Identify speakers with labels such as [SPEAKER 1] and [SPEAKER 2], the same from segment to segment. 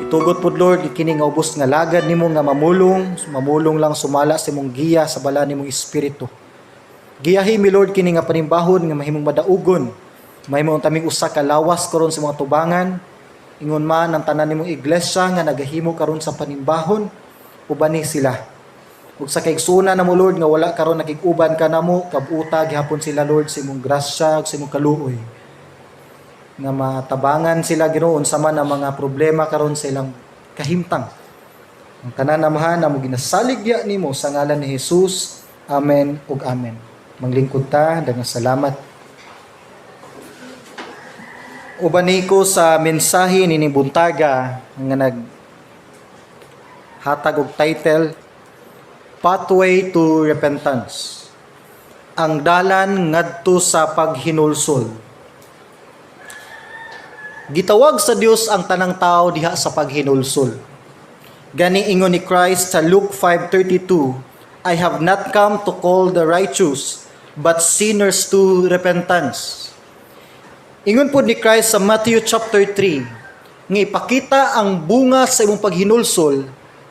[SPEAKER 1] Itugot pod, Lord, kini nga ubos nga lagad nimo nga mamulong, mamulong lang sumala sa imong giya sa bala nimong espiritu. Giyahi mi, Lord, kini nga panimbahon nga mahimong madaugon. Mahimo ang taming usa ka lawas karon sa mga tubangan. Ingon man ang tanan nimong iglesia nga nagahimo karon sa panimbahon, ubani sila. Ug sa kaigsuonan namo, Lord, nga wala karon nakig-uban ka namo, kabuta gihapon sila, Lord, sa imong grasya ug sa imong kaluoy. Nga matabangan sila, Ginoo, unsa man ang mga problema karon sa ilang kahimtang. Ang tanan, Amahan, amo ginasalig ya nimo sa ngalan ni Jesus. Amen ug amen. Manglingkod ta, daghang salamat. Uban ko sa mensahe nining buntaga nga nag hatag og title, "Pathway to Repentance." Ang dalan ngadto sa paghinulsol. Gitawag sa Dios ang tanang tao diha sa paghinulsol. Gani ingon ni Christ sa Luke 5:32, "I have not come to call the righteous, but sinners to repentance." Ingon pod ni Christ sa Matthew chapter 3, nga ipakita ang bunga sa imong paghinulsol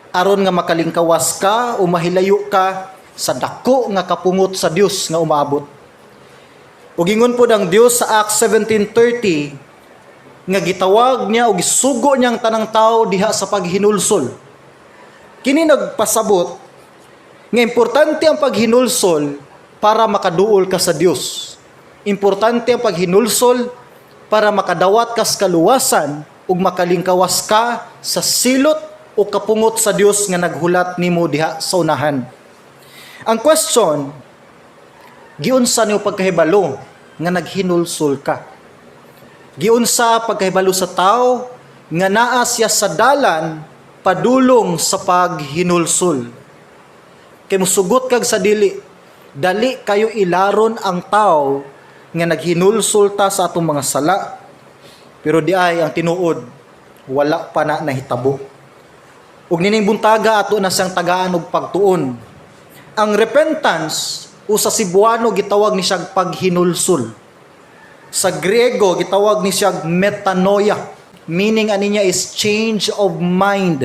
[SPEAKER 1] aron nga makalingkawas ka o mahilayo ka sa dako nga kapungot sa Dios nga umaabot. Ug ingon pod ang Dios sa Acts 17:30 nga gitawag niya o gisugo niya ang tanang tao diha sa paghinulsol. Kini nagpasabot nga importante ang paghinulsol para makaduol ka sa Dios. Importante ang paghinulsol para makadawat kas kaluwasan ug makalingkawas ka sa silot o kapungot sa Dios nga naghulat nimo diha sa unahan. Ang question, giunsa nimo pagkahibalo nga naghinulsol ka? Giunsa pagkahibalo sa tao nga naa siya sa dalan padulong sa paghinulsol? Kay musugot kag sa dili, dali kayo ilaron ang tao nga naghinulsol ta sa atong mga sala. Pero di ay ang tinuod, wala pa na nahitabo. Ug nining buntaga, ato na siyang tagaan og pagtuon. Ang repentance o sa Cebuano gitawag ni siyang paghinulsol. Sa Griego gitawag ni siyang metanoia. Meaning ani niya is change of mind.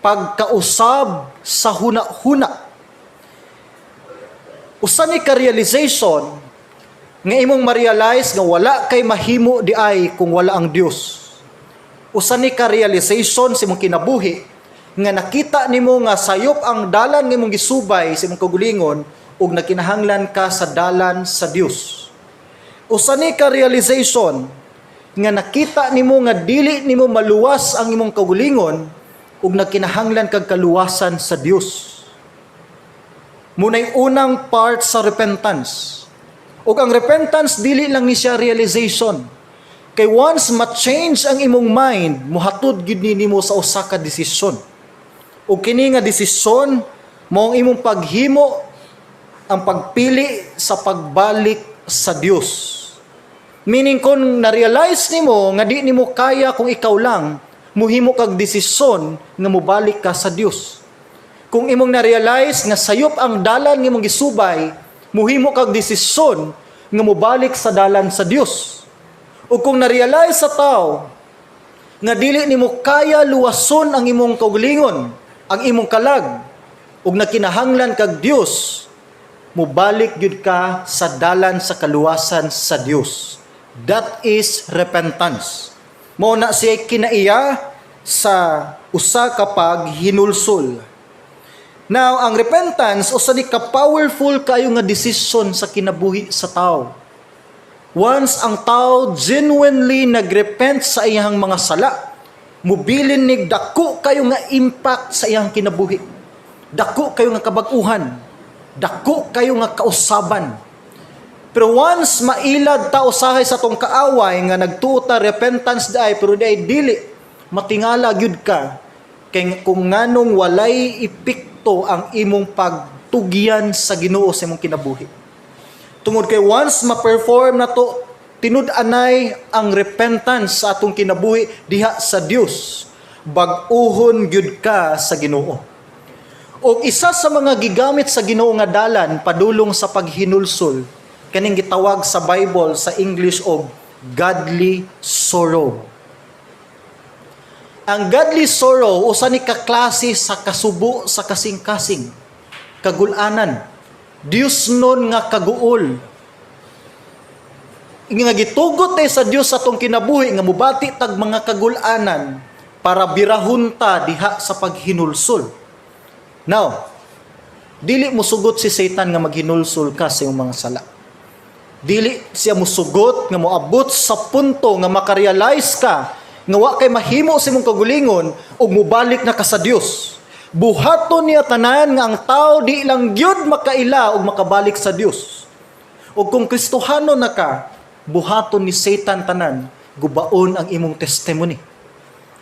[SPEAKER 1] Pagkausab sa huna-huna. Usa ni ka realization nga imong ma-realize nga wala kay mahimo di ay kung wala ang Dios. Usa ni ka realization sa imong kinabuhi nga nakita nimo nga sayop ang dalan nga imong gisubay sa imong kaugalingon ug nagkinahanglan ka sa dalan sa Dios. Usa ni ka realization nga nakita nimo nga dili nimo maluwas ang imong kaugalingon ug nagkinahanglan kag kaluwasan sa Dios. Muna'y unang part sa repentance. Ug ang repentance, dili lang ni siya realization. Kay once ma-change ang imong mind, muhatod gyud ni nimo sa usa ka desisyon. Ug kini nga desisyon mao ang imong paghimo, ang pagpili sa pagbalik sa Dios. Meaning, kung na-realize nimo nga di nimo kaya kung ikaw lang, muhimo kag desisyon nga mobalik ka sa Dios. Kung imong na-realize nga sayop ang dalan nga imong gisubay, muhimo kag desisyon nga mobalik sa dalan sa Dios. O kung na-realize sa tao nga dili nimo kaya luwason ang imong kaugalingon, ang imong kalag, ug nagkinahanglan kag Dios, mobalik gyud ka sa dalan sa kaluwasan sa Dios. That is repentance. Mao na siya kinaiya sa usa ka paghinulsol. Now, ang repentance usa ni ka powerful kayo nga desisyon sa kinabuhi sa tao. Once ang tao genuinely nagrepent sa iyang mga sala, mubilin nig dako kayo nga impact sa iyang kinabuhi. Dako kayo nga kabag-uhan. Dako kayo nga kausaban. Pero once mailad ta usahay sa atong kaaway nga nagtuo ta repentance diay pero diay dili, matingala gyud ka kay kung nganong walay epekto ang imong pagtugyan sa Ginoo sa imong kinabuhi. Tungod kay once ma-perform na to tinud-anay ang repentance sa atong kinabuhi diha sa Dios, bag-uhon gyud ka sa Ginoo. O isa sa mga gigamit sa Ginoo nga dalan padulong sa paghinulsol, kaning gitawag sa Bible sa English og godly sorrow. Ang godly sorrow usa ni ka klase sa kasubo sa kasing-kasing, kagulanan. Diyos nun nga kaguol. Nga gitugot tay sa Dios sa atong kinabuhi nga mubati tag mga kagulanan para birahon ta diha sa paghinulsol. Now, dili mo sugot si Satan nga maghinulsol ka sa iyong mga sala. Dili siya musugot nga moabot sa punto nga makarealize ka nga wa kay mahimo sa imong kaugalingon ug mobalik na ka sa Dios. Buhaton niya tanan nga ang tao di lang gyud makaila ug makabalik sa Dios. Ug kung Kristohano na ka, buhaton ni Satan tanan, gubaon ang imong testimony.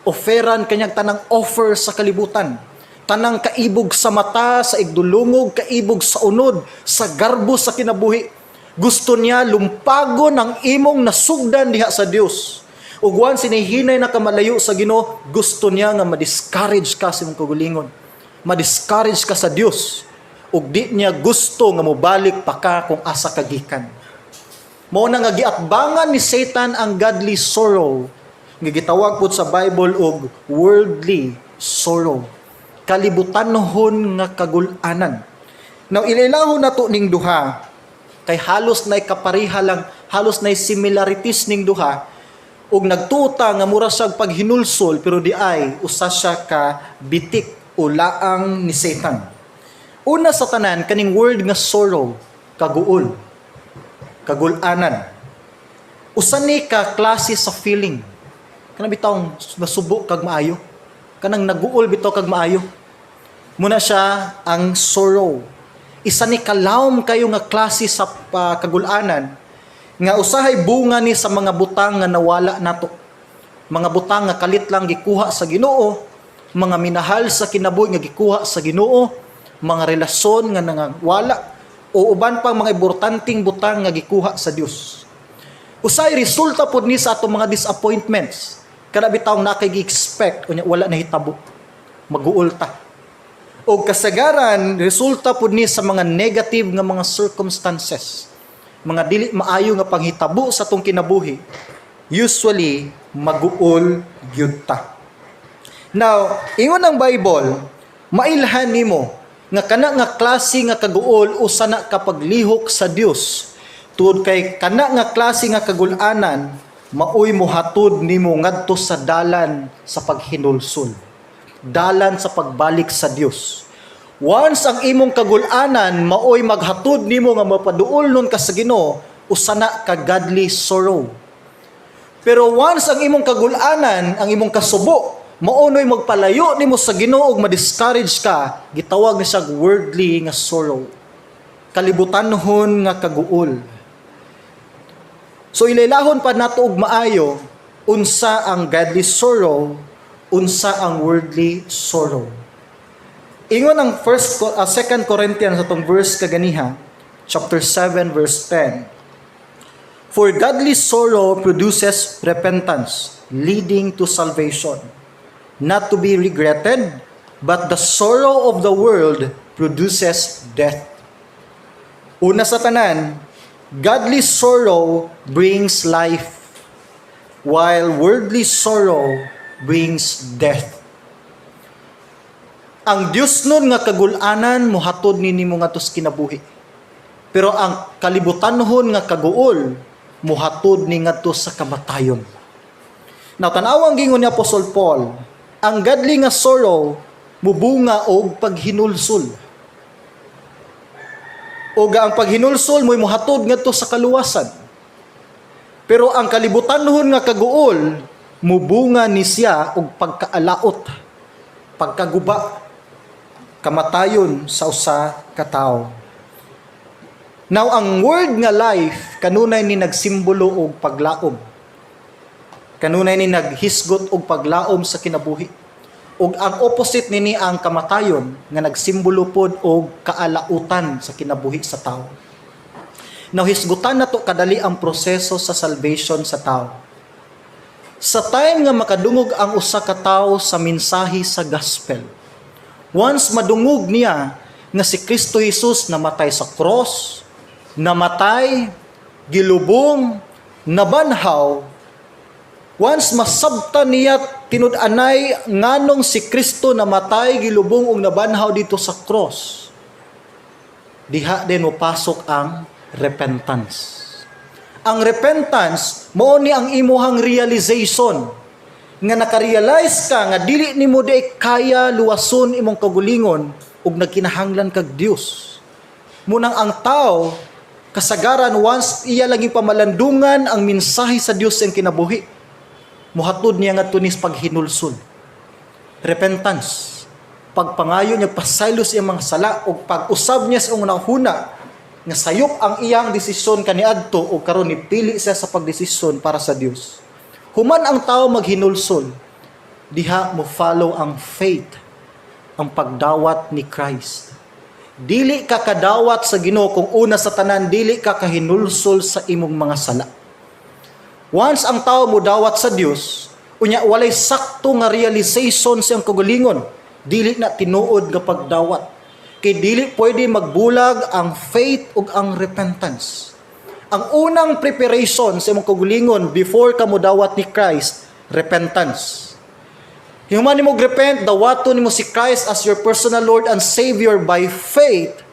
[SPEAKER 1] Offeran kanyang tanang offer sa kalibutan. Tanang kaibog sa mata, sa igdulungog, kaibog sa unod, sa garbo sa kinabuhi. Gusto niya lumpagon ang imong nasugdan diha sa Dios. Ug once hinahinay na ka malayo sa Ginoo, gusto niya nga ma-discourage ka sa imong kaugalingon. Ma-discourage ka sa Dios. Ug di niya gusto nga mobalik pa ka kung asa ka gikan. Mao na nga giatbangan ni Satan ang godly sorrow nga gitawag pod sa Bible og worldly sorrow. Kalibutanhon nga kagulanan. Now, ilailahon nato ning duha kay halos nay kapareha lang, halos nay similarities ning duha ug nagtuta nga mura siya paghinulsol, pero di ay usa siya ka bitik o laang ni Satan. Una sa tanan, kaning word nga sorrow, kaguol, kagulanan. Usa ni ka klase sa feeling. Kanang bitawng nasubo kag maayo. Kanang naguol bitaw kag maayo. Muna siya ang sorrow. Isa ni kalawom kayo nga klase sa kagulanan nga usahay bunga ni sa mga butang nga nawala nato. Mga butang nga kalit lang gikuha sa Ginoo, mga minahal sa kinabuhi nga gikuha sa Ginoo, mga relasyon nga nangawala o uban pang mga importanteng butang nga gikuha sa Dios. Usay resulta pod ni sa atong mga disappointments. Kada bitawng naa kay gi-expect unya wala nahitabo. Maguol ta. O kasagaran resulta pod ni sa mga negative nga mga circumstances. Mga dili maayo nga panghitabo sa atong kinabuhi. Usually maguol gyud ta. Now, ingon ang Bible, mailhan nimo nga kana nga klase nga kaguol usa na kapaglihok sa Dios. Tungod kay kana nga klase nga kagulanan maoy mohatod nimo ngadto sa dalan sa paghinulsol. Dalan sa pagbalik sa Dios. Once ang imong kagulanan maoy maghatod nimo nga mapaduol nun ka sa Ginoo, usa na ka godly sorrow. Pero once ang imong kagulanan, ang imong kasubo, maonoy magpalayo nimo sa Ginoo ug ma-discourage ka, gitawag ni siya worldly nga sorrow. Kalibutanhon nga kaguol. So ilailahon pa nato og maayo unsa ang godly sorrow, unsa ang worldly sorrow. Ingon ang 2 Corinthians atong verse kaganiha, chapter 7 verse 10. "For godly sorrow produces repentance, leading to salvation, not to be regretted, but the sorrow of the world produces death." Una sa tanan, godly sorrow brings life, while worldly sorrow brings death. Ang Dios nun nga kagulanan mohatod ni nimo ngadto sa kinabuhi. Pero ang kalibutanhon nga kaguol mohatod ni ngadto sa kamatayon. Now, tan-awang gingon ni Apostle Paul, ang godly nga sorrow mubunga og paghinulsol. Og ang paghinulsol mo'y mohatod ngadto sa kaluwasan. Pero ang kalibutanhon nga kaguol mubunga ni siya og pagkaalaot, pagkaguba, kamatayon sa usa ka tawo. Now, ang word nga life kanunay ni nagsimbolo og paglaom. Kanunay ni naghisgot og paglaom sa kinabuhi. Ug ang opposite nini ang kamatayon nga nagsimbolo pod og kaalautan sa kinabuhi sa tao. Now, hisgutan nato kadali ang proseso sa salvation sa tao. Sa time nga makadungog ang usa ka tawo sa mensahe sa gospel, once madungog niya nga si Kristo Jesus namatay sa cross, namatay, gilubong, nabanhaw, once masabtan niya tinud-anay nganong si Kristo namatay, gilubong ug nabanhaw dito sa cross, diha din mopasok ang repentance. Ang repentance mao ni ang imuhang realization nga nakarealize ka nga dili nimo di kaya luwason imong kagulingon ug nagkinahanglan kag Dios. Munang ang tao kasagaran, once iya lang pamalandungan ang mensahe sa Dios sa iyang kinabuhi, muhatod niya ngadto ni sa paghinulsol. Repentance. Pagpangayo niya pasaylo sa iyang mga sala ug pag-usab niya sa iyang huna nga sayop ang iyang desisyon kaniadto ug karon nipili siya sa pagdesisyon para sa Dios. Human ang tao maghinulsol, diha mo follow ang faith, ang pagdawat ni Christ. Dili ka kadawat sa Ginoo kung una sa tanan dili ka kahinulsol sa imong mga sala. Once ang tao mo dawat sa Dios, unya walay sakto nga realization sa iyang kaugalingon, dili na tinuod nga pagdawat. Kay dili pwede magbulag ang faith ug ang repentance. Ang unang preparation sa imong kaugalingon before ka modawat ni Christ, repentance. Human nimo repent, dawaton nimo si Christ as your personal Lord and Savior by faith.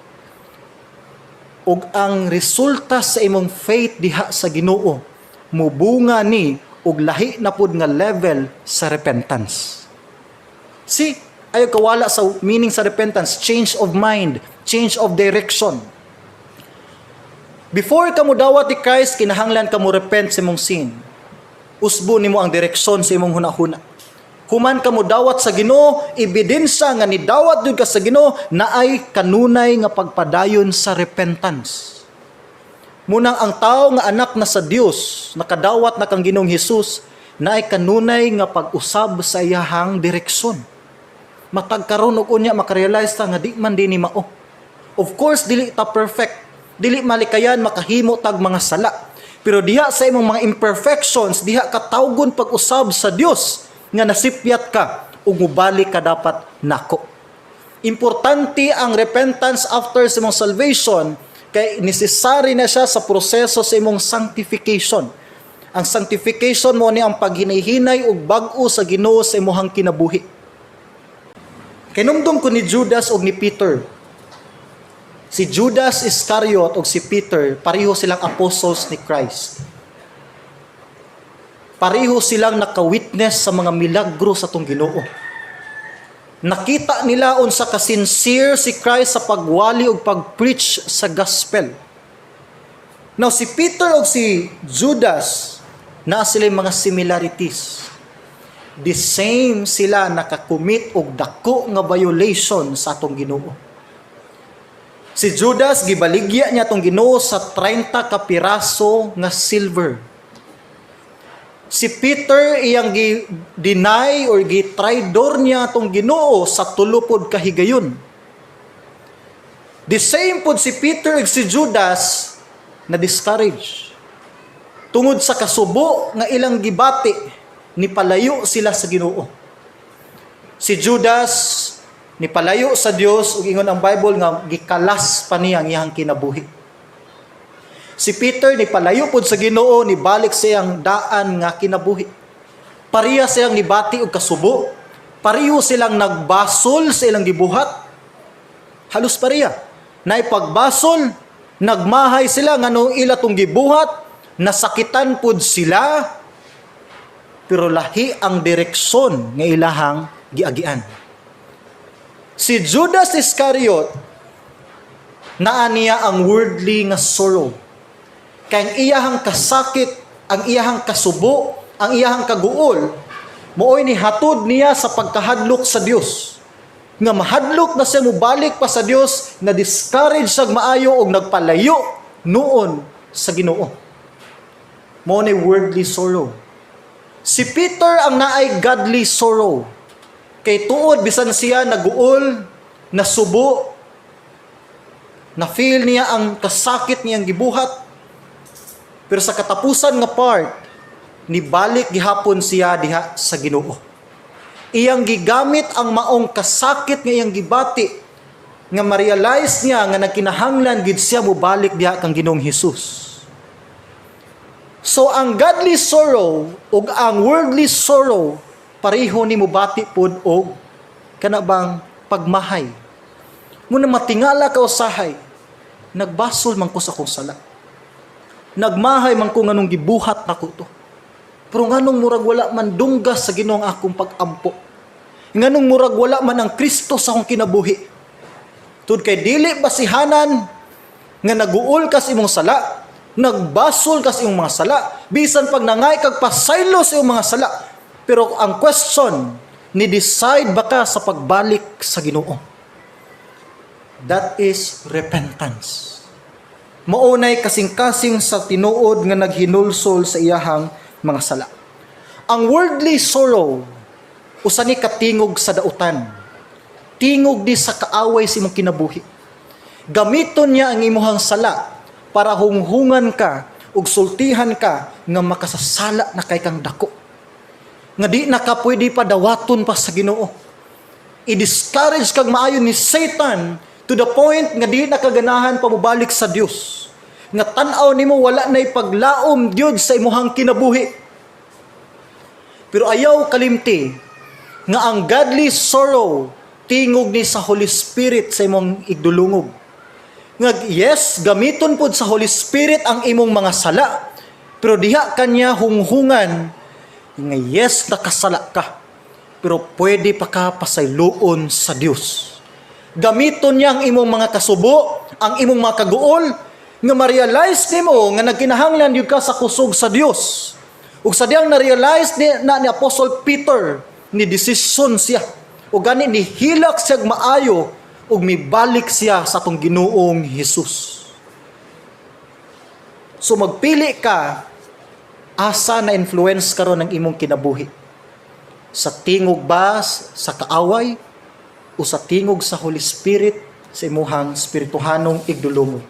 [SPEAKER 1] Ug ang resulta sa imong faith diha sa Ginoo, mubunga ni og lahi na pud nga level sa repentance. See, ayaw kawala sa meaning sa repentance, change of mind, change of direction. Before ka mo dawat ni Christ, kinahanglan ka mo repent sa imong sin. Usbo nimo ang direksyon sa imong hunahuna. Human ka mo dawat sa Ginoo, ebidensya nga nidawat jud ka sa Ginoo naay kanunay nga pagpadayon sa repentance. Munang ang tao nga anak na sa Dios, nakadawat na kang Ginoong Hesus, naay kanunay nga pag-usab sa iyahang direksyon. Matag karon og unya makarealize ta nga di man dinhi mao. Of course, dili ta perfect. Dili malikayan makahimo tag mga sala. Pero diha sa imong mga imperfections, diha ka tawgon pag-usab sa Dios nga nasipyat ka ug mobalik ka dapat nako. Importante ang repentance after sa imong salvation kay necessary na siya sa proseso sa imong sanctification. Ang sanctification mo ni ang paghinay-hinay ug bag-o sa Ginoo sa imong kinabuhi. Kinumdum ko ni Judas ug ni Peter. Si Judas Iscariot ug si Peter, pareho silang apostles ni Christ. Pareho silang naka-witness sa mga milagro sa atong Ginoo. Nakita nila unsa ka sincere si Christ sa pagwali ug pag-preach sa gospel. Now, si Peter ug si Judas, naa sila mga similarities. The same sila nakakommit og dako nga violation sa atong Ginoo. Si Judas, gibaligya niya atong Ginoo sa 30 ka piraso nga silver. Si Peter, iyang gi-deny or gi-traidor niya atong Ginoo sa tulo pod ka higayon. The same pod si Peter ug si Judas na discourage. Tungod sa kasubo nga ilang gibati, nipalayo sila sa Ginoo. Si Judas nipalayo sa Dios ug ingon ang Bible nga gikalas pa niya ang iyang kinabuhi. Si Peter nipalayo pod sa Ginoo, nibalik sa iyang daan nga kinabuhi. Pareha silang nibati og kasubo. Pareho silang nagbasol sa ilang gibuhat. Halos pareha. Naipagbasol, nagmahay sila nganong ila tong gibuhat, nasakitan pod sila, pero lahi ang direksyon nga ilahang giagian. Si Judas Iscariot, naa niya ang worldly nga sorrow. Kay ang iyahang kasakit, ang iyahang kasubo, ang iyahang kaguol, mooy nihatod niya sa pagkahadlok sa Dios. Nga mahadlok na siya mobalik pa sa Dios, na discourage siya maayo og nagpalayo noon sa Ginoo. Mao ni worldly sorrow. Si Peter ang naay godly sorrow. Kay tuod bisan siya naguol, nasubo, na feel niya ang kasakit niyang gibuhat. Pero sa katapusan nga part, nibalik gihapon siya diha sa Ginoo. Iyang gigamit ang maong kasakit nga iyang gibati nga ma-realize niya nga nagkinahanglan gid siya mobalik diha kang Ginoong Hesus. So ang godly sorrow ug ang worldly sorrow Pareho ni mobati pod og kana bang pagmahay. Muna matingala ka usahay, nagbasol man ko sa akong sala. Nagmahay man ko nganong gibuhat nako to. Pero nganong murag wala man dunggas sa Ginoo ang akong pag-ampo? Nganong murag wala man ang Kristo sa akong kinabuhi? Tud kay dili basihanan nga naguol ka sa imong sala, nagbasol ka sa imong mga sala, bisan pag nangay kag pasaylo sa imong mga sala. Pero ang question, ni decide ba ka sa pagbalik sa Ginoo? That is repentance. Maunay kasing-kasing sa tinuod nga naghinulsol sa iyahang mga sala. Ang worldly sorrow, usa ni katingog sa dautan. Tingog di sa kaaway sa imong kinabuhi. Gamiton niya ang imuhang sala para hunghungan ka ug sultihan ka nga makasasala na kay kang dako. Nga di na ka pwede pa dawaton pa sa Ginoo. I-discourage kag maayo ni Satan to the point nga di na kaganahan pa mobalik sa Dios. Nga tan-aw nimo wala nay paglaom gyud sa imuhang kinabuhi. Pero ayaw kalimti nga ang godly sorrow, tingog ni sa Holy Spirit sa imong igdulungog. Nga yes, gamiton pod sa Holy Spirit ang imong mga sala. Pero diha kanya hunghungan nga yes, nakasala ka. Pero pwede pa ka pasayloon sa Dios. Gamiton niya ang imong mga kasubo, ang imong mga kaguol, nga ma-realize nimo nga nagkinahanglan yun ka sa kusog sa Dios. Ug sa diyang na-realize ni Apostle Peter, ni desisyon siya. Ug gani ni hilak siya maayo ug mibalik siya sa atong Ginoong Hesus. So magpili ka asa na influence karon ng imong kinabuhi. Sa tingog ba sa kaaway o sa tingog sa Holy Spirit sa imuhang spirituhanong igdulungo?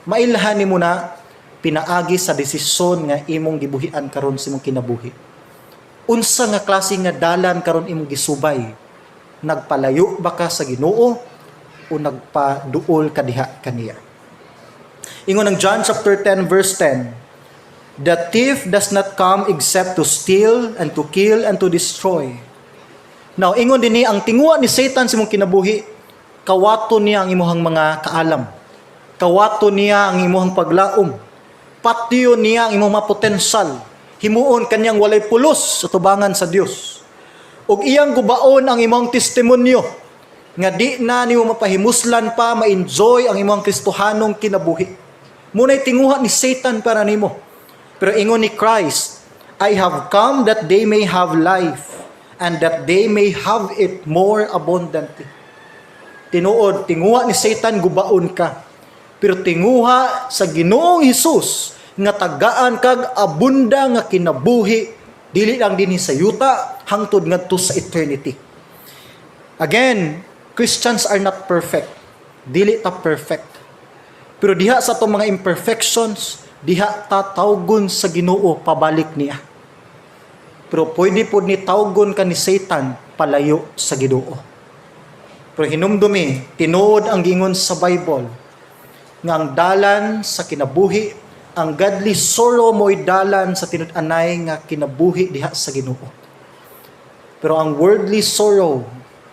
[SPEAKER 1] Mailhan nimo na pinaagi sa desisyon nga imong gibuhian karon sa imong kinabuhi. Unsa nga klase nga dalan karon imong gisubay? Nagpalayo ba ka sa Ginoo o nagpaduol ka diha kaniya? Ingon ang John chapter 10 verse 10, "The thief does not come except to steal and to kill and to destroy." Now, ingon dinhi, ang tinguha ni Satan sa imong kinabuhi, kawaton niya ang imuhang mga kaalam. Kawaton niya ang imuhang paglaom. Patyon niya ang imong mga potensyal. Himuon kanyang walay pulos sa tubangan sa Dios. Ug iyang gubaon ang imong testimonyo nga di na nimo mapahimuslan pa ma-enjoy ang imong Kristohanong kinabuhi. Muna'y tinguha ni Satan para nimo. Pero ingon ni Christ, "I have come that they may have life and that they may have it more abundantly." Tinuod, tinguha ni Satan gubaon ka. Pero tinguha sa Ginoong Hesus nga tagaan kag abunda nga kinabuhi, dili lang dinhi sa yuta, hangtod ngadto sa eternity. Again, Christians are not perfect. Dili ta perfect. Pero diha sa atong mga imperfections, diha ta tawgon sa Ginoo pabalik niya. Pero pwede pod ni tawgon ka ni Satan palayo sa Ginoo. Pero hinumdumi, tinuod ang giingon sa Bible nga ang dalan sa kinabuhi, ang godly sorrow mo'y dalan sa tinud-anay nga kinabuhi diha sa Ginoo. Pero ang worldly sorrow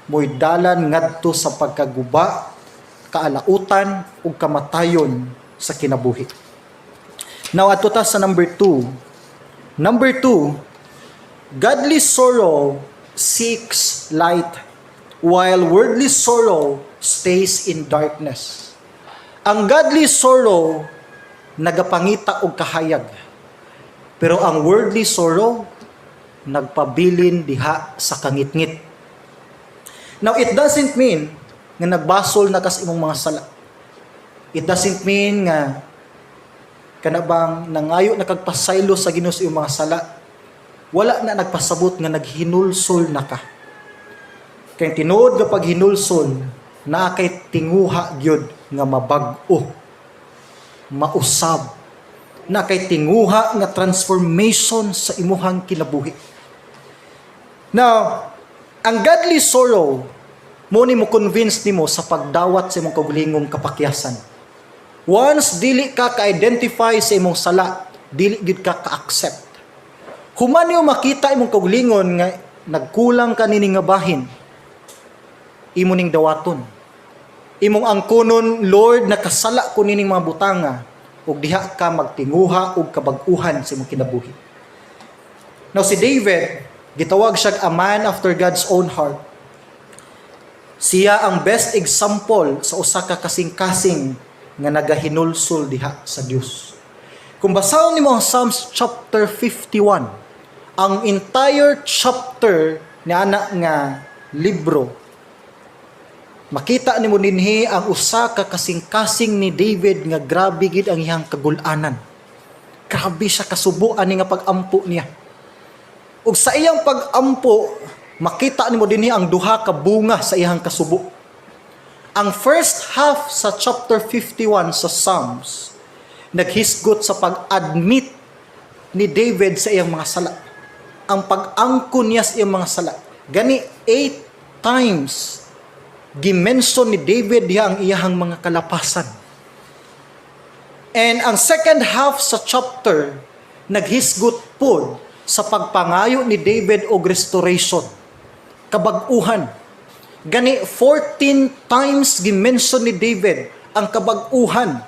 [SPEAKER 1] mo'y dalan ngadto sa pagkaguba, kaalautan ug kamatayon sa kinabuhi. Now, adto ta sa number 2. Number 2, godly sorrow seeks light while worldly sorrow stays in darkness. Ang godly sorrow nagapangita og kahayag. Pero ang worldly sorrow nagpabilin diha sa kangitngit. Now, it doesn't mean nga nagbasol na kas imong mga sala. It doesn't mean nga kana bang nangayo na kag pasaylo sa Ginoo sa imong mga sala. Wala na nagpasabot nga naghinulsol na ka. Kay tinuod nga paghinulsol, naa kay tinguha gyud nga mabag-o, mausab, naa kay tinguha nga transformation sa imuhang kinabuhi. Now, ang godly sorrow mo ni mo convince nimo sa pagdawat sa imong kaugalingong kapakyasan. Once dili ka ka-identify sa imong sala, dili gyud ka ka-accept. Human nimo makita imong kaugalingon nga nagkulang ka nini nga bahin, imo ning dawaton. Imong angkonon, "Lord, nakasala ko nining mga butanga," ug diha ka magtinguha og kabag-uhan sa imong kinabuhi. Now si David, gitawag siya a man after God's own heart. Siya ang best example sa usa ka kasing-kasing nga nagahinulsol diha sa Dios. Kung basahon nimo ang Psalms chapter 51, ang entire chapter ni ana nga libro, makita nimo dinhi ang usa ka kasing-kasing ni David nga grabe gid ang iyang kagul-anan. Grabe siya kasubo ani nga pag-ampo niya. Ug sa iyang pag-ampo, makita nimo dinhi ang duha ka bunga sa iyang kasubo. Ang first half sa chapter 51 sa Psalms naghisgot sa pag-admit ni David sa iyang mga sala. Ang pag-angkon niya sa iyang mga sala. Gani eight times gimension ni David diha ang iyahang mga kalapasan. And ang second half sa chapter naghisgot pod sa pagpangayo ni David og restoration, kabag-uhan. Gani 14 times gimension ni David ang kabag-uhan.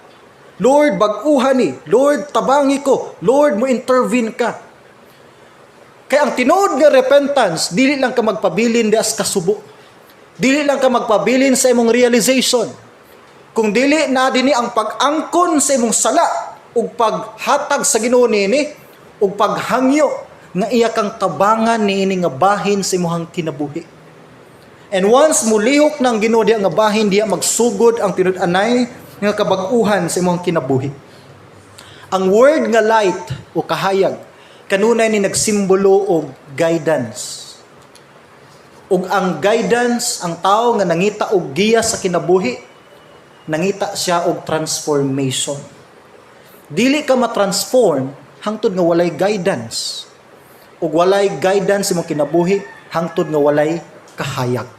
[SPEAKER 1] "Lord, bag-uhan ni. Lord, tabangi ko. Lord, mo intervene ka." Kay ang tinuod nga repentance, dili lang ka magpabilin di sa kasubo. Dili lang ka magpabilin sa imong realization. Kung dili na dinhi ang pag-angkon sa imong sala ug paghatag sa Ginoo niini ug paghangyo nga iya kang tabangan niini nga bahin sa imong kinabuhi. And once mulihok ng Ginoo diha nga bahin, diha magsugod ang tinud-anay nga kabag-uhan sa imong kinabuhi. Ang word nga light o kahayag kanunay ni nagsimbolo og guidance. Ug ang guidance, ang tao nga nangita og giya sa kinabuhi, nangita siya og transformation. Dili ka ma-transform hangtod nga walay guidance. Ug walay guidance imong kinabuhi hangtod nga walay kahayag.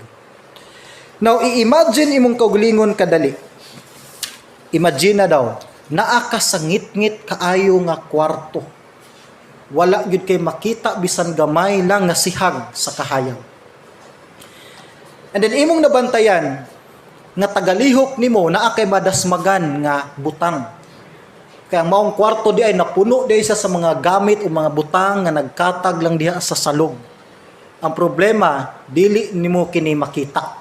[SPEAKER 1] Now, i-imagine imong kaugalingon kadali. Imagine na daw, naa ka sa ngit-ngit kaayo nga kwarto. Wala gyud kay makita bisan gamay lang nga sihag sa kahayag. And then imong nabantayan nga tagalihok nimo naa kay madasmagan nga butang. Kaya ang maong kwarto di ay napuno di siya sa mga gamit o mga butang nga nagkatag lang diha sa salog. Ang problema, dili nimo kini makita.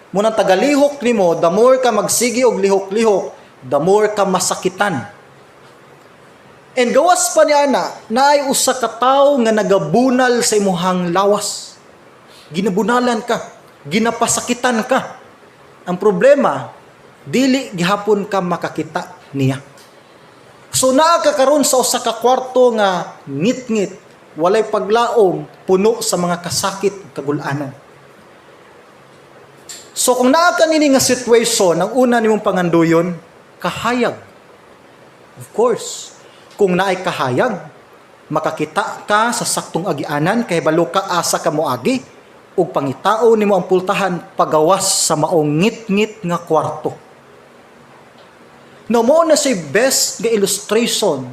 [SPEAKER 1] Munang tagalihok nimo, the more ka magsigi og lihok-lihok, the more ka masakitan. And gawas pa ni ana, naay usa ka tawo nga nagabunal sa imuhang lawas. Ginabunalan ka, ginapasakitan ka. Ang problema, dili gihapon ka makakita niya. So naa ka karon sa usa ka kwarto nga ngit-ngit, walay paglaom, puno sa mga kasakit ug kagulanan. So kung naa ka nini nga situation, ang una nimong panganduyon, kahayag. Of course, kung naay kahayag, makakita ka sa saktong agianan kay balo ka asa ka moagi ug pangitao nimo ang pultahan pagawas sa maong ngit-ngit nga kwarto. No, mao na siya best nga illustration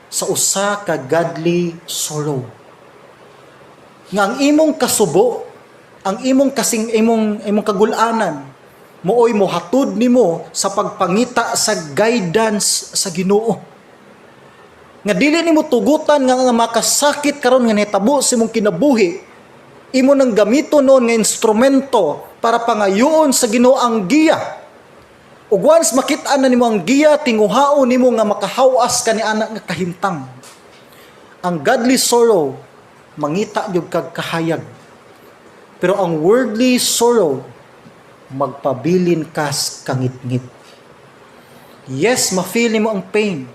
[SPEAKER 1] sa usa ka godly sorrow. Nga ang imong kasubo, ang imong kasing imong imong kagulanan, mooy mohatod nimo sa pagpangita sa guidance sa Ginoo. Nga dili nimo tugutan nga makasakit karon nga nahitabo sa imong kinabuhi, imo nang gamiton noon nga instrumento para pangayoon sa Ginoo ang giya. Ug once makit-an na nimo ang giya, tinguhaon nimo nga makahawas ka ni ana nga kahimtang. Ang godly sorrow, mangita gyud kag kahayag. Pero ang worldly sorrow, magpabilin kas kangitngit. Yes, ma-feel nimo ang pain.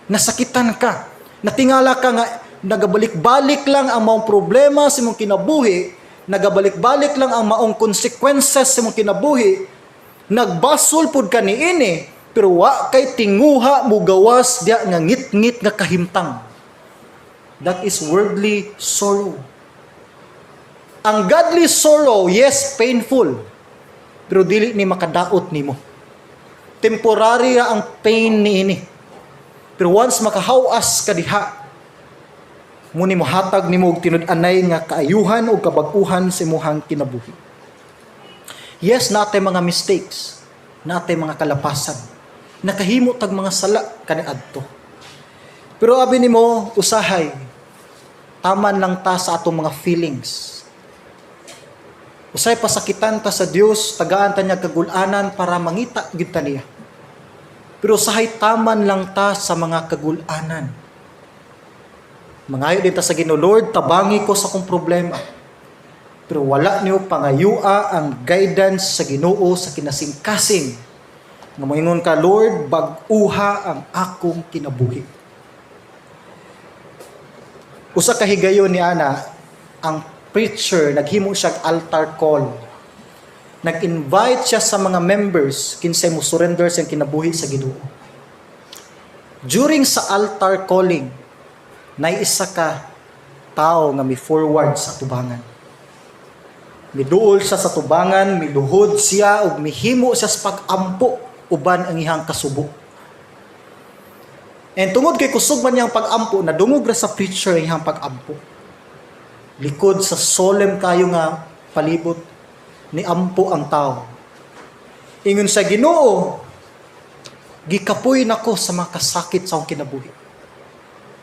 [SPEAKER 1] Nasakitan ka. Natingala ka nga nagabalik-balik lang ang maong problema sa imong kinabuhi, nagabalik-balik lang ang maong consequences sa imong kinabuhi, nagbasol pud ka niini, pero wa kay tinguha mo gawas diya nga ngit-ngit nga kahimtang. That is worldly sorrow. Ang godly sorrow, yes, painful, pero dili ni makadaot nimo. Temporary ra ang pain niini. Pero once makahawas ka diha, Mao ni mohatag nimo og tinud-anay nga kaayuhan o kabag-uhan sa imuhang kinabuhi. Yes, naa tay mga mistakes, naa tay mga kalapasan. Nakahimo tag mga sala kaniadto. Pero abi nimo, usahay taman lang ta sa atong mga feelings. Usahay pasakitan ta sa Dios, tagaan ta niya kagul-anan para mangita gyud ta niya. Pero usahay taman lang ta sa mga kagul-anan. Mangayo din ta sa Ginoo, "Lord, tabangi ko sa akong problema." Pero wala niyo pangayua ang guidance sa Ginoo sa kinasingkasing. Nga moingon ka, "Lord, bag-uha ang akong kinabuhi." Usa ka higayon ni ana, ang preacher naghimo siya altar call. Nag-invite siya sa mga members kinsay mo surrender sa kinabuhi sa Ginoo. During sa altar calling, nay isa ka tao nga mi forward sa tubangan. Miduol siya sa tubangan, miluhod siya ug mihimo siya sa pag-ampo uban ang iyang kasubo. And tungod kay kusog man niyang pag-ampo, nadungog ra sa preacher ang iyang pag-ampo. Likod sa solemn kayo nga palibot, ni ampo ang tao. Ingon sa Ginoo, "Gikapoy nako sa mga kasakit sa akong kinabuhi.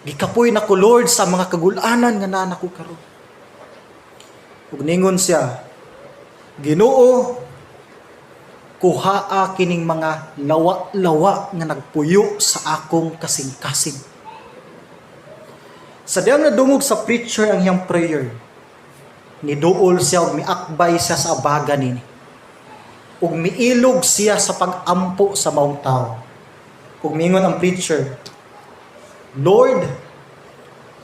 [SPEAKER 1] Gikapoy nako, Lord, sa mga kagulanan nga naa nako karon." Ug ningon siya, "Ginoo, kuhaa kining mga lawa-lawa nga nagpuyo sa akong kasing-kasing." Sa diyang nadungog sa preacher ang iyang prayer, niduol siya ug miakbay siya sa abaga nini. Ug miilog siya sa pag-ampo sa maong tao. Ug miingon ang preacher, "Lord,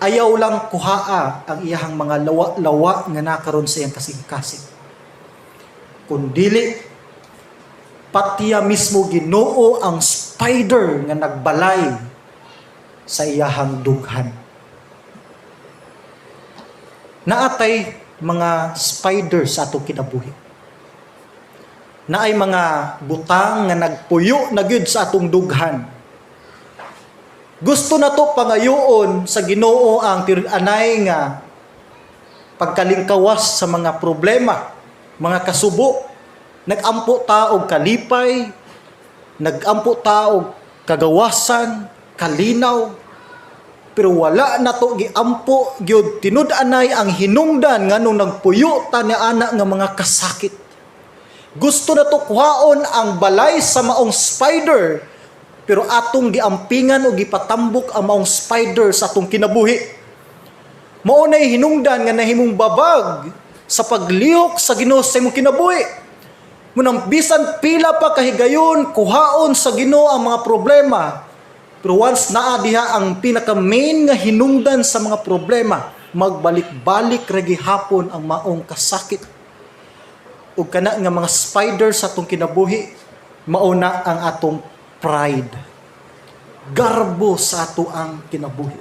[SPEAKER 1] ayaw lang kuhaa ang iyahang mga lawa-lawa nga nakaron sa iyang kasing-kasing. Kundili, patiya mismo, Ginoo, ang spider nga nagbalay sa iyahang dughan." Naa tay mga spider sa atong kinabuhi. Naay mga butang nga nagpuyo na gyud sa atong dughan. Gusto na to pangayoon sa Ginoo ang tinud-anay nga pagkalingkawas sa mga problema, mga kasubo. Nagampo ta og kalipay, nagampo ta og kagawasan, kalinaw, pero wala na to giampo gyud tinud-anay ang hinungdan nganong nagpuyo ta ni ana nga mga kasakit. Gusto na to kuhaon ang balay sa maong spider, pero atong giampingan o gipatambok ang maong spider sa atong kinabuhi. Mao nay hinungdan nga nahimong babag sa paglihok sa Ginoo sa imong kinabuhi. Munang bisan pila pa kahigayon kuhaon sa Ginoo ang mga problema, pero once naa diha ang pinaka main nga hinungdan sa mga problema, magbalik-balik ra gihapon ang maong kasakit. Ug kana nga mga spider sa atong kinabuhi, mao na ang atong pride. Garbo sa ato ang kinabuhi.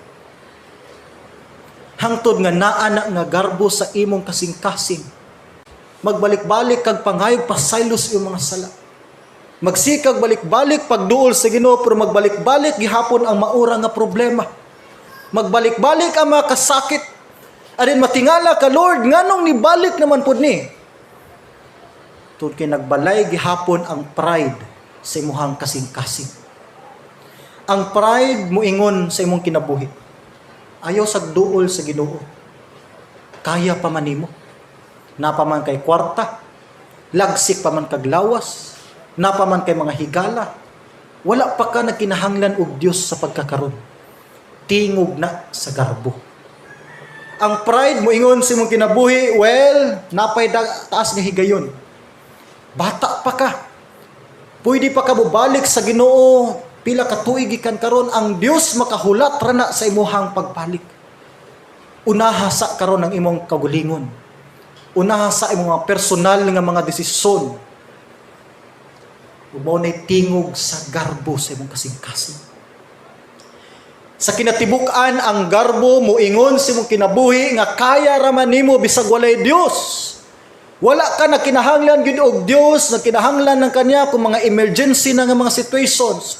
[SPEAKER 1] Hangtod nga naa na nga garbo sa imong kasing-kasing, magbalik-balik kag pangayog pasaylo sa iyong mga sala. Magsikag balik-balik pagduol sa Ginoo, pero magbalik-balik gihapon ang maura nga problema. Magbalik-balik ang mga kasakit. Arin matingala ka, "Lord, nganong nibalik naman pud ni?" Tungod kay nagbalay gihapon ang pride sa imuhang kasing-kasing. Ang pride muingon sa imong kinabuhi, "Ayaw sag duol sa Ginoo. Kaya pa man nimo. Naa pa man kay kwarta. Lagsik pa man kag lawas. Naa pa man kay mga higala. Wala pa ka nagkinahanglan og Dios sa pagkakaron." Tingog na sa garbo. Ang pride moingon sa imong kinabuhi, "Well, naa pay taas nga higayon. Bata pa ka. Pwede pa ka mobalik sa Ginoo pila ka tuig gikan karon, ang Dios makahulat ra na sa imuhang pagbalik. Unaha sa karon ang imong kaugalingon. Unaha sa imong mga personal nga mga desisyon." Ug mao nay tingog sa garbo sa imong kasing-kasing. Sa kinatibuk-an, ang garbo moingon sa imong kinabuhi nga kaya ra man nimo bisag walay Dios. Wala ka na kinahanglan gyud og Dios, nagkinahanglan ng kanya kung mga emergency na nga mga situations.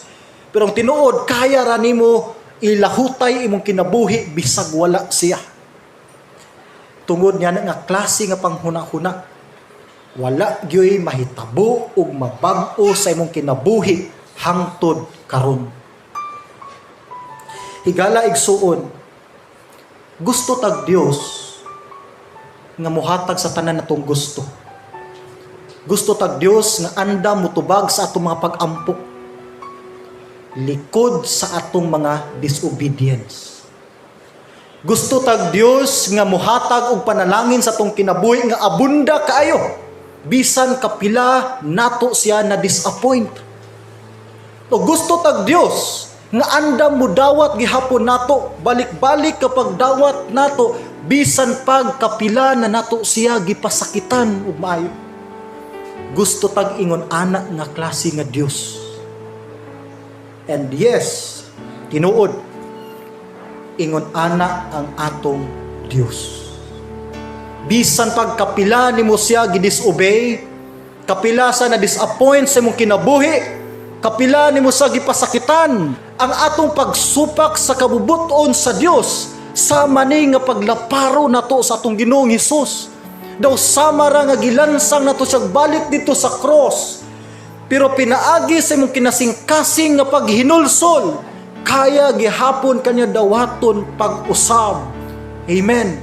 [SPEAKER 1] Pero ang tinuod, kaya ra nimo Ilahutay imong kinabuhi bisag wala siya. Tungod niya nga klase nga panghuna-huna, wala gyoy mahitabo ug mabag-o sa imong kinabuhi hangtod karon. Higala igsuon, gusto tag Dios nga muhatag sa tanan natong gusto. Gusto tag Dios nga andam mutubag sa atong mga pag-ampo likod sa atong mga disobedience. Gusto tag Dios nga muhatag og panalangin sa atong kinabuhi nga abunda kaayo bisan kapila nato siya na disappoint. O gusto tag Dios nga andam mudawat gihapon nato, balik-balik kapag dawat nato bisan pag kapila na nato siya gipasakitan ug maayo. Gusto tag ingon ana nga klase nga Dios. And yes, tinuod, ingon ana ang atong Dios. Bisan pag kapila nimo siya gidisobey, kapila sa na disappoint sa imong kinabuhi, kapila nimo sa gipasakitan, ang atong pagsupak sa kabubuton sa Dios sama ni nga paglaparo nato sa atong Ginoong Hesus. Daw sama ra nga gilansang nato siya balik dito sa cross. Pero pinaagi sa imong kinasingkasing nga paghinulsol, kaya gihapon kanya dawaton pag-usab. Amen.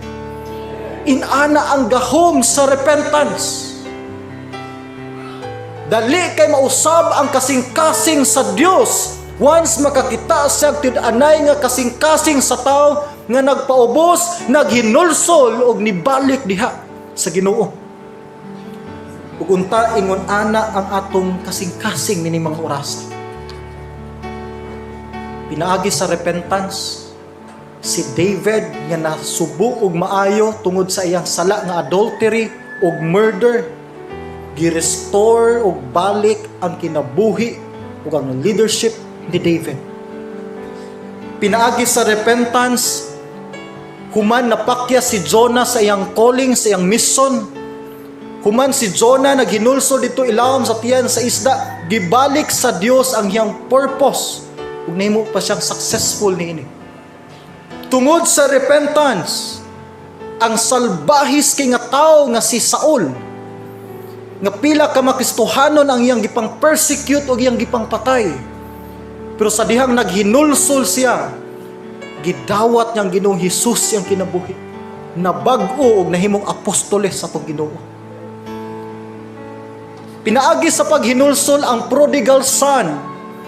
[SPEAKER 1] Inana ang gahom sa repentance. Dali kay mausab ang kasing-kasing sa Dios once makakita siya tid-anay nga kasing-kasing sa tao nga nagpaubos, naghinulsol og nibalik diha sa Ginoo. Ug unta ingon ana ang atong kasing-kasing nining mga orasa. Pinaagi sa repentance, si David nga nasubo og maayo tungod sa iyang sala nga adultery ug murder, gi-restore og balik ang kinabuhi ug ang leadership ni David. Pinaagi sa repentance, human napakya si Jonah sa iyang calling, sa iyang mission. Human si Jonah naghinulsol dito ilawom sa tiyan sa isda, gibalik sa Dios ang iyang purpose ug nahimo pa siyang successful niini. Tungod sa repentance, ang salbahis kay nga tawo nga si Saul, nga pila ka mga Kristohanon ang iyang gipang persecute o iyang gipang patay. Pero sa dihang naghinulsol siya, gidawat niyang Ginoong Hesus iyang kinabuhi. Nabag-o og nahimong apostoles sa atong Ginoo. Pinaagi sa paghinulsol, ang prodigal son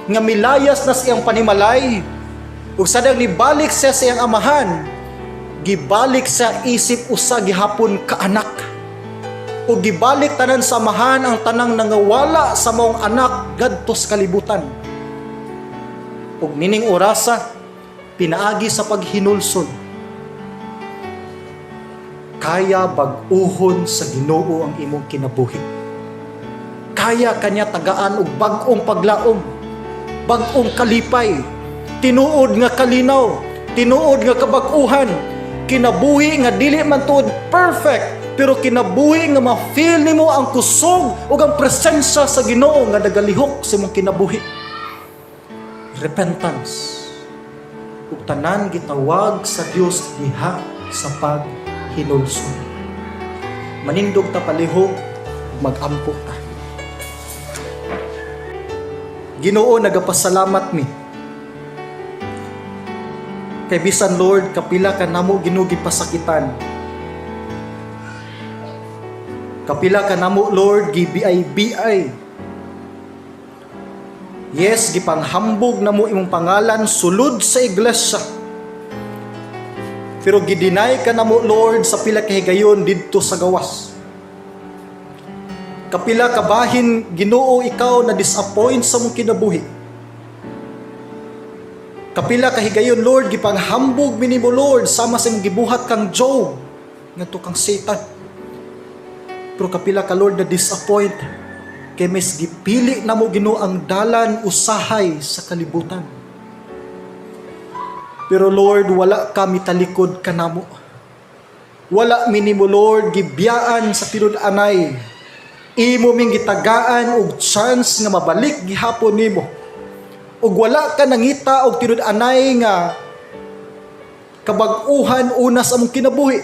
[SPEAKER 1] nga milayas na siyang panimalay ug sa dihang nibalik siya sa iyang amahan, gibalik siya isip usa gihapon ka anak. Ug gibalik tanan sa amahan ang tanang nangawala sa maong anak ngadto sa kalibutan. Ug nining orasa, pinaagi sa paghinulsol, kaya bag-uhon sa Ginoo ang imong kinabuhi. Kaya kanya tagaan og bag-ong paglaom, bag-ong kalipay, tinuod nga kalinaw, tinuod nga kabag-uhan, kinabuhi nga dili man tuod perfect, pero kinabuhi nga ma-feel nimo ang kusog ug ang presensya sa Ginoo nga nagalihok sa imong kinabuhi. Repentance. Ug tanan gitawag sa Dios diha sa paghinulsol. Manindog ta palihog, magampo ta. Ginoo, nagapasalamat mi. Kay bisan, Lord, kapila ka namo, Ginoo, gipasakitan. Kapila ka namo, Lord, gi-BI-BI. Yes, gipanghambog namo imong pangalan sulod sa iglesia. Pero gideny ka namo, Lord, sa pila ka higayon didto sa gawas. Kapila kabahin, Ginoo, ikaw na disappoint sa mong kinabuhi. Kapila kahigayon, Lord, gipanghambog mi nimo, Lord, sama sa imong gibuhat kang Job ngadto kang Satan. Pero kapila ka, Lord, na disappoint kay mas gipili namo, Ginoo, ang dalan usahay sa kalibutan. Pero Lord, wala kami talikod kanamo. Wala mi nimo, Lord, gibiyaan sa tinud-anay. Imo ming gitagaan og chance nga mabalik gihapon nimo. Ug wala ka nangita og tinud-anay nga kabag-uhan una sa among kinabuhi.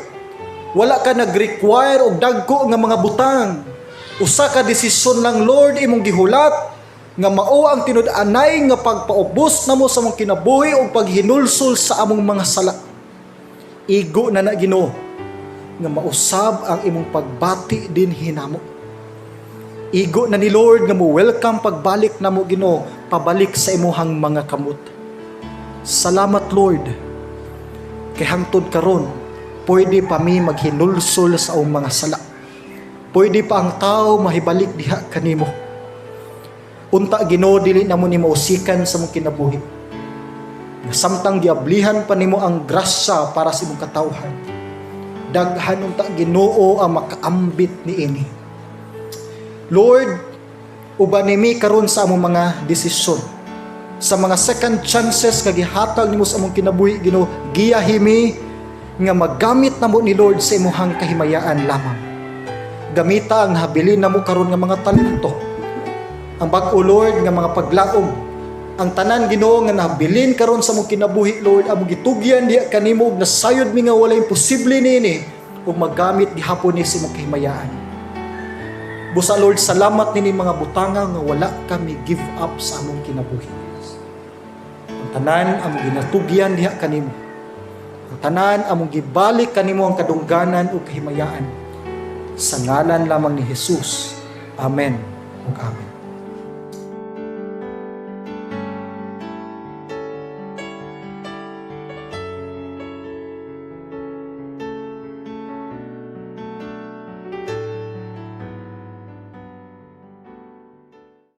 [SPEAKER 1] Wala ka nag-require og dagko nga mga butang. Usa ka desisyon lang, Lord, imong gihulat nga mao ang tinud-anay nga pagpaubos namo sa among kinabuhi ug paghinulsol sa among mga sala. Igo na na, Ginoo, nga mausab ang imong pagbati dinhi namo. Igo na ni, Lord, nga mo welcome pagbalik namo, Ginoo, pabalik sa imuhang mga kamot. Salamat, Lord, kay hangtod karon pwede pa mi maghinulsol sa among mga sala. Pwede pa ang tao mahibalik diha kanimo. Unta, Ginoo, dili namo ni mausikan sa among kinabuhi. Nga samtang giablihan pa nimo ang grasya para sa imong katawhan, daghan unta, Ginoo, ang makaambit niini. Lord, uban nimi karon sa among mga desisyon. Sa mga second chances nga gihatag nimo sa among kinabuhi, Ginoo, giyahi mi nga magamit namo ni, Lord, sa imuhang kahimayaan lamang. Gamita ang habilin namo karon nga mga talento. Ang bag-o, Lord, nga mga paglaom. Ang tanan, Ginoo, nga nabilin karon sa among kinabuhi, Lord, among gitugyan diha kanimo ug nasayod mi nga walay imposible niini ug magamit gihapon ni sa imong kahimayaan. Busa, Lord, salamat nini mga butanga nga wala kami give up sa among kinabuhi. Ang tanan among ginatugyan diha kanimo. Ang tanan among gibalik kanimo ang kadungganan ug kahimayaan. Sa ngalan lamang ni Jesus. Amen ug amen.